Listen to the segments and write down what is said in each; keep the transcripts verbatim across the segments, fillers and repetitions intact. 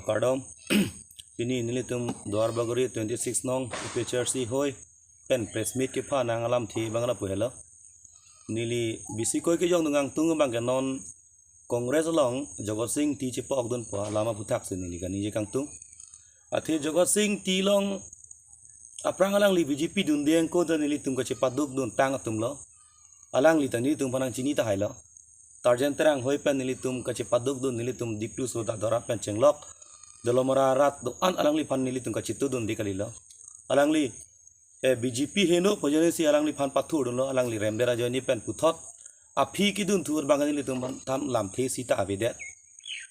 Kardom. Pini nelitum Duarbagori twenty-six nong A P H L C hoi pen press meet kepha nang alamthe abang lapu helo. Neli bisi koi kejong dungang tung abang ke non Congress along Jagat Sing Engti chepa-okdun pu alam aphuthak si neli kaningje kangtung. Athe Jagat Sing Engti along aphrang alangli B J P dunde angko ta nelitum kachepadukdun tang atum lo. Alangli ta nelitum aphan nangchini tahai lo. Tarjan Terang hoi pen nelitum kachepadukdun, nelitum Diplu Sota Dora pen chenglok Dolamara arat do-an alangliphan nelitum kachetudunde kalilo. Alangli eh, B J P heno pu ajoine si alangliphan pathurdunlo, alangli remdet ajoine pen puthot aphi kedun thu abang nelitum aphan lamthe sita avedet.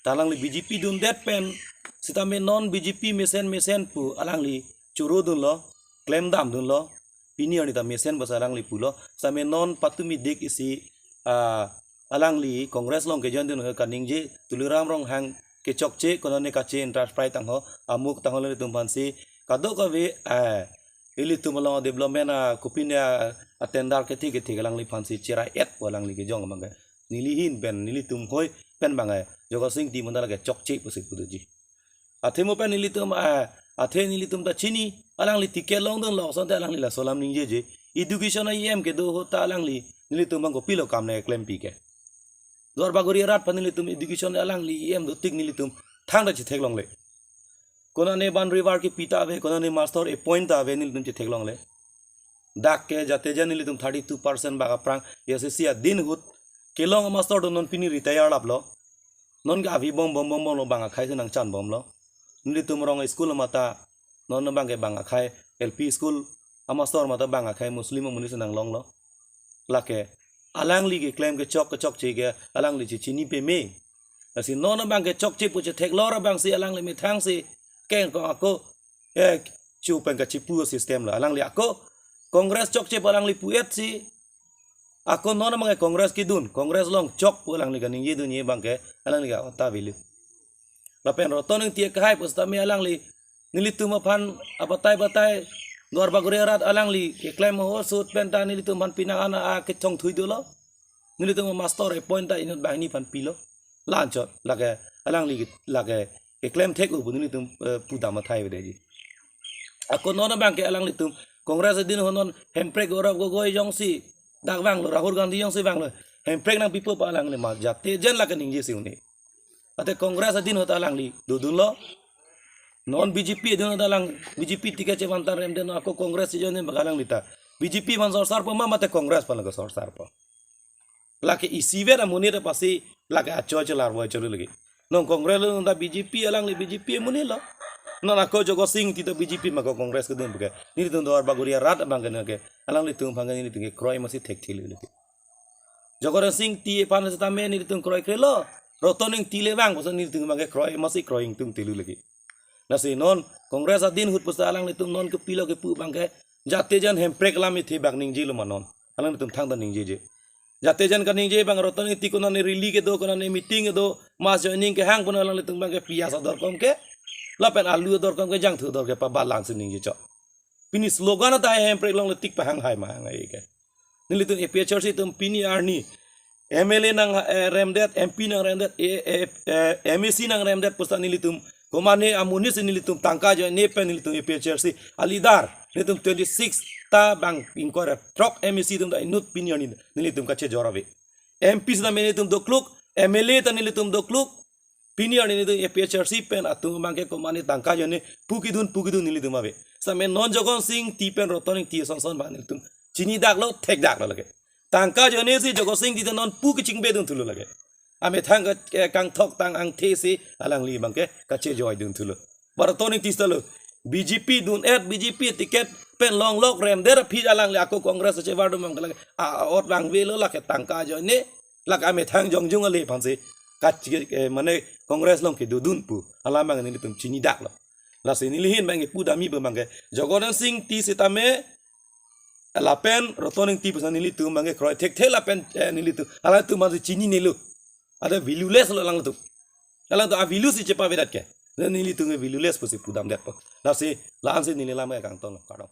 Ta alangli B J P dundet pen sitame non B J P mesen mesen pu alangli chorodunlo, klemdamdunlo. Pini arni ta mesen basa alangli pulo. Sitame non patumi dik isi, ah, alangli Congress along kejoindun kaningje, Tuliram Ronghang kechokche, konane kache enterprise tangho, amuk tangho, nelitum aphansi kadokave, ah, ilitum along development, ah, kopine, ah, tender kethe kethe alangliphansi cherai-et pu alangli kejong abang ke. Neli ahin pen, nelitum hoi pen abang ke Jagat Sing Engti mandal ke chokche pusi pudoji. Athe mo pen nelitum, ah, athe nelitum ta chini, alangli ticket longdunlo, asonte alangli laso alam ningjeje. Education a-E M kedo ahut ta alangli nelitum abang kopilo kam nangklempi ke. Duarbagori arat aphan nelitum education alangli E M dotik nelitum thangta chetheklongle. Konane boundary wall kepi ta ave, konane master appoint ta ave, nelitum chetheklongle. Dak ke jate jan nelitum thirty-two percent bak aphrang S S C adin ahut kelong master do, non pini retire laplo. Non ke avi bom bom bom bomlo, bang akhai si nangchanbomlo. Nelitum rong school mata non abang ke bang akhai, L P school amaster mata bang akhai Muslim amonit si nanglonglo. Lake alangli keklem kechok kechokche ke alangli chechini peme. Lasi non abang ke chokche pu chetheklor abangsi alangli methangsi keng ko ako, eh, chu pen kachipu system lo. Alangli ako Congress chokche pu alangli pu-et si ako non abang ke Congress kedun, Congress along chok pu alangli kaningjedunji abang ke alangli ke ota velu. Lapen Roton Engti akehai pusitame alangli nelitum aphan abatai batai Duarbagori arat alangli keklem ahut sut pen ta nelitum aphan pinang ana akechongthui dolo. Nelitum amaster appoint ta inut banghini aphan pilo. La-anchot lake alangli lake keklem thek-o pu nelitum, eh, pudam athai avedeji. Ako non abang ke alanglitum Congress adin ahut non Hemprek Gaurav Gogoi jongsi dak vanglo, Rahul Gandhi jongsi vanglo, Hemprek nangpipo pu alangli ma jate jan lake ningje si un-e. Athe Congress adin ahut alangli dodunlo. Non B J P adin ahut alang B J P ticket chevan tan remdet, non ako Congress chejoine bak alangli ta B J P aphan sorsarpo ma mate Congress aphan lake sorsarpo. Lake isivet amonit aphansi lake acho chelarvo cholo lake. Non Congress lo, non ta B J P, alangli B J P amonit lo. Non ako Jagat Sing Engti ta B J P ma ko Congress kedun pu ke. Nelitum Duarbagori arat abang ke nang ke alanglitum aphan ke nelitum ke kroi masi thekthelo lake. Jagat Sing Engti aphan sitame nelitum kroikrelo. Roton Engti le vang pusi nelitum abang ke kroi masi kroi ingtungthelo lake. Lasi non Congress adin ahut pusi alanglitum non kopilo kepu abang ke jate jan Hemprek alam ithe bak ningjelo ma non. Alanglitum thangta ningjeje. Jate jan kaningje abang Roton Engti konane rally kedo, konane meeting kedo, mass joining kehang pu alanglitum abang ke piyas ador kom ke, lapen alu ador kom ke, jangthu ador ke pabalang si ningje chok. Pini slogan ata hai Hemprek along le tik pahang hai ma hang hai ke. Nelitum A P H L C atum pini arni M L A nang, eh, remdet, M P nang remdet, eh, eh, eh, M A C nang remdet pusi nelitum komane amonit si nelitum tangka ajoine pen nelitum A P H L C a-leader nelitum twenty-six ta bang ingkoi ra throk M A C atum ta inut pini arni nelitum kachejor ave. M P sitame nelitum dokluk, M L A ta nelitum dokluk. Pini arni nelitum A P H L C pen atum abang ke komane tangka ajoine pu kedun pu kedun nelitum ave. Sitame non Jagat Sing Engti pen Roton Engti ason son abang nelitum chinidak lo, thekdak lo lake. Tangka ajoine si Jagat Sing Engti ta non pu kechingbedunthulo lake. Amethang ke, eh, kangthok tang angthe si alangli abang ke kachejoidunthulo. Ba Roton Engti sitalo. B J P dun-et, B J P ticket pen longlok remdet aphi alangli ako Congress chevardun abang ke lake. A, a-ot vangvelo lake tangka ajoine. Lake amethang jongjung ale aphansi. Kachi, eh, mane Congress along kedodun pu alam abang nelitum chinidak lo. Lasi neli ahin abang ke pudamji abang ke Jagat Sing Engti sitame lapen Roton Engti pusi nelitum abang ke kroi thekthe lapen, eh, nelitum alangtum aphansi chininelo. Athe valueless lo alangtum. Alangtum a-value si chepavedet ke. Dan nelitum ke valueless pusi pudamdetpo. Lasi la-ansi neli alam ke kangton lo, kardom.